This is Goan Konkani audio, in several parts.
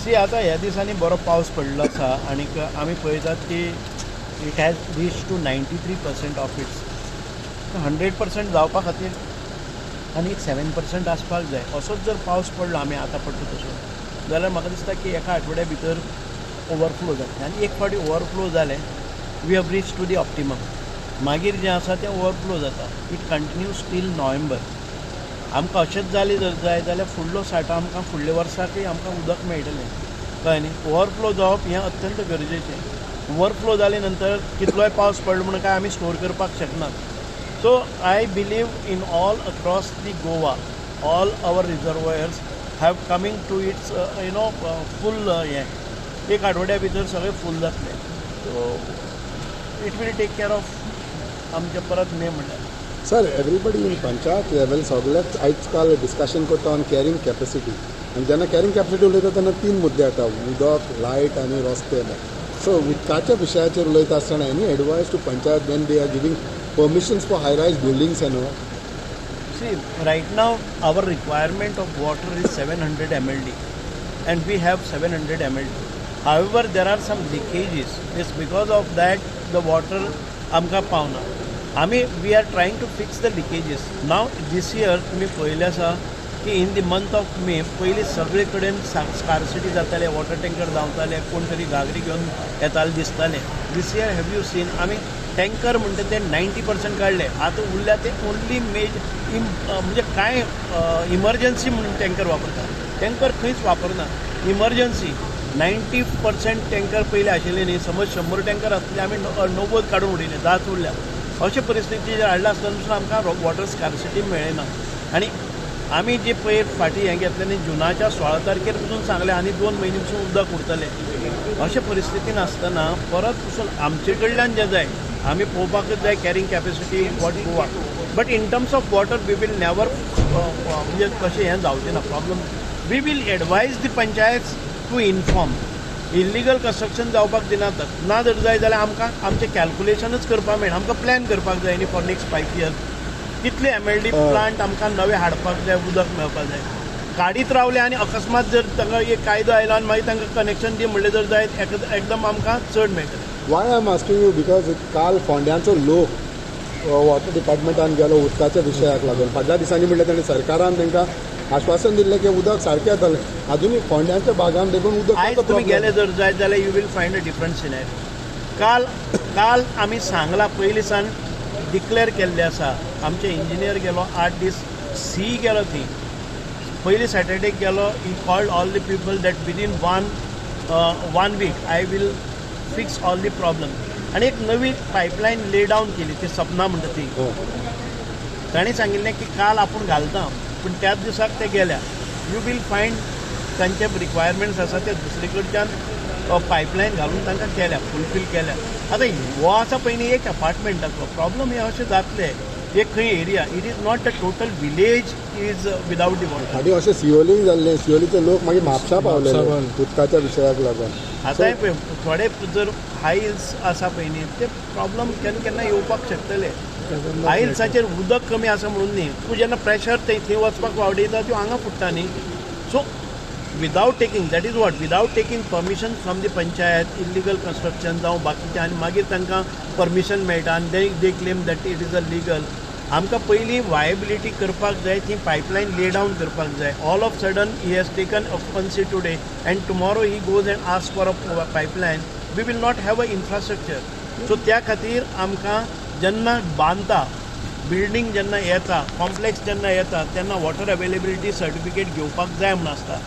सी, आतां ह्या दिसांनी बरो पावस पडलो आसा आनीक आमी पळयतात की it has reach to 93% of its 100% जावपा खातीर आनी एक 7% आसपाक जाय. असोच जर पावस पडलो आमी आतां पडटा तसो जाल्यार म्हाका दिसता की एका आठवड्या भितर ओवरफ्लो जातलें आनी एक फावटी ओवरफ्लो जालें, we have reach to the optimum. मागीर जें आसा तें ओवरफ्लो जाता. It continues till November. आमकां अशेंच जालें जर जाय जाल्यार फुडलो साठो आमकां फुडल्या वर्साकय आमकां उदक मेळटलें. कळ्ळें न्ही? ओवरफ्लो जावप हें अत्यंत गरजेचें. ओवरफ्लो जाले नंतर कितलोय पावस पडलो म्हणून काय आमी स्टोर करपाक शकनात. So I believe in all across the Goa all our reservoirs have coming to its you know full हें एक आठवड्या भितर सगळें फूल जातलें. So it will take care of आमचें परत मे म्हणल्यार. Sir, everybody in panchayat level सगळेच आयज काल डिस्कशन करता ऑन कॅरिंग कॅपॅसिटी. आनी जेन्ना कॅरिंग कॅपॅसिटी उलयता तेन्ना तीन मुद्दे येता, उदक, लायट आनी रस्ते. सो उदकाच्या विशयाचेर उलयता आसतना any advice to panchayat when they are giving permissions for high rise buildings and all? See, right now our requirement of water is 700 MLD and we have 700 MLD. However, there are some leakages. It's because of that the water आमकां पावना. आमी we are trying to fix the leakages. Now this year तुमी पळयलें आसा की in the month of May पयलीं सगळे कडेन स्कार्सिटी जाताले, वॉटर टँकर धांवताले, कोण तरी घागरी घेवन येताले दिसताले. This year have you seen आमी टँकर म्हणटा ते 90% काडले. आतां उरल्या ते ओन्ली मेज म्हणजे कांय इमर्जन्सी म्हणून टँकर वापरता. टँकर खंयच वापरना. इमर्जन्सी 90% टँकर पयलीं आशिल्ले न्ही, समज 100 टँकर आसतले आमी 90 काडून उडयले, 10 उरल्या. अशे परिस्थिती हाडल्या आसतना पसून आमकां वॉटर स्कार्सिटी मेळना. आनी आमी जे पयर फाटीं हें घेतलें न्ही, जुनाच्या 16 तारखेर पसून सांगलें आनी 2 म्हयने पसून उदक उरतलें. अशे परिस्थितीन आसतना परत पसून आमचे कडल्यान जें जाय आमी पळोवपाकच जाय carrying capacity what Goa. But in terms of water we will never म्हणजे कशें हें जावचें ना problem. We will advise the panchayat to inform. Illegal construction जावपाक दिनात. ना जर जाय जाल्यार आमकां आमचें कॅल्कुलेशनूच करपाक मेळना. आमकां प्लॅन करपाक जाय न्ही फॉर नेक्स्ट 5 इयर्स कितले MLD plant आमकां नवे हाडपाक जाय, उदक मेळपाक जाय. काडीत रावले आनी अकस्मात जर तांकां एक कायदो आयलो आनी मागीर तांकां कनेक्शन दी म्हणलें जर जायत एकदम आमकां चड मेळटलें. Why I am asking you because काल फोंड्यांचो लोक वॉटर डिपार्टमेंटान गेलो उदकाच्या विशयाक लागून. फाटल्या दिसांनी म्हणल्यार ताणें सरकारान तांकां आश्वासन दिल्लें की उदक सारकें येतलें. अजुनूय फोंड्यांच्या भागान देखून उदक आयज तुमी गेले जर जायत जाल्यार you will find a different scenario. काल काल आमी सांगलां पयलीं सान डिक्लेर केल्लें आसा. आमचे इंजिनियर गेलो 8 दीस सी गेलो थंय. पयली सॅटर्डेक गेलो, he called all the people that within one week I will fix all the problem. आनी एक नवी पायपलायन ले डावन केली, ती सपना म्हणटा ती. ताणें सांगिल्लें की काल आपूण घालता, पूण त्याच दिसाक ते गेल्या. You will find तांचे रिक्वायरमेंट्स आसा ते दुसरे कडच्यान पायपलायन घालून तांकां केल्या, फुलफील केल्या. आतां हो आसा पळय न्ही एक अपार्टमेंटाचो प्रॉब्लम हे अशें जातले एक खंय area. It is not the total village is without the water. फाटीं अशें सियोली जाल्लें, सियोलीचे लोक मागीर म्हापशा पावले उदकाच्या विशयाक लागून. आतांय पळय थोडे जर हाय हिल्स आसा पळय न्ही ते प्रॉब्लम केन्ना केन्ना येवपाक शकतले. हाय हिल्साचेर उदक कमी आसा म्हणून न्ही, तूं जेन्ना प्रेशर थंय थंय वचपाक वावडयता त्यो हांगा फुट्टा न्ही. So without taking that is what without taking permission from the panchayat illegal construction जावं बाकीचें आनी मागीर तांकां परमिशन मेळटा आनी they claim that it is a legal. आमकां पयलीं वायबिलिटी करपाक जाय, ती पायपलायन ले डावन करपाक जाय. All of sudden he has taken occupancy today and tomorrow he goes and ask for a pipeline. We will not have a infrastructure. So त्या खातीर आमकां जेन्ना बांदता बिल्डींग जेन्ना येता, कॉम्प्लेक्स जेन्ना येता तेन्ना वॉटर अवेलेबिलिटी सर्टिफिकेट घेवपाक जाय म्हूण आसता.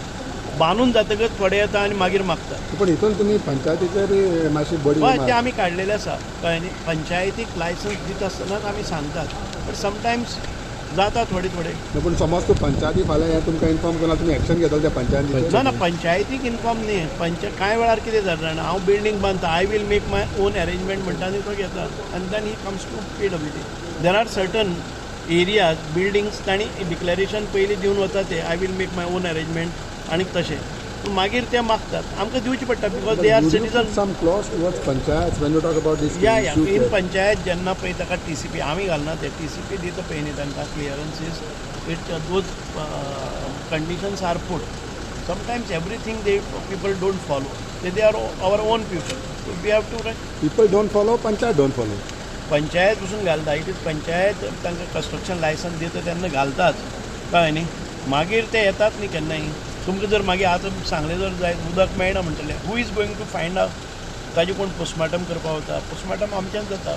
बांदून जातकच थोडे येता आनी मागीर मागता. पण हितून तुमी पंचायतीचेर मातशी बडी हय ते आमी काडलेले आसा. कळ्ळें न्ही? पंचायतीक लायसन्स दिता आसतनाच आमी सांगतात, बट समटायम्स जाता थोडे थोडे. पूण समज तूं पंचायती फाल्यां हें तुमकां इन्फॉर्म करना, तुमी एक्शन घेतले त्या पंचायतीचेर? ना ना, पंचायतीक इन्फॉर्म न्ही. कांय वेळार कितें जाता जाणा, हांव बिल्डींग बांदता, I will make my own arrangement म्हणटा आनी तो घेता आनी then he comes to PWD. There are certain areas buildings तांणी डिक्लेरेशन पयलीं दिवन वता ते I will make my own arrangement आनी तशें मागीर ते मागतात, आमकां दिवचें पडटा because they are citizen. Some clause towards panchayat when you talk about this. Yeah yeah in panchayat जेन्ना पळय ताका TCP आमी घालना, ते TCP दिता पळय न्ही तांकां clearances, it those conditions are put. Sometimes everything they people don't follow. They are our own people, so we have to People don't follow, panchayat don't follow. Panchayat पसून घालता. It is panchayat तांकां कन्स्ट्रक्शन लायसन्स दिता तेन्ना घालताच, कळ्ळें न्ही? मागीर ते येतात न्ही केन्नाय. तुमकां जर मागीर आतां सांगलें जर जायत, उदक मेळना म्हणटलें, who is going to find out? ताजें कोण पोस्टमार्टम करपा वता? पोस्टमार्टम आमच्यान जाता.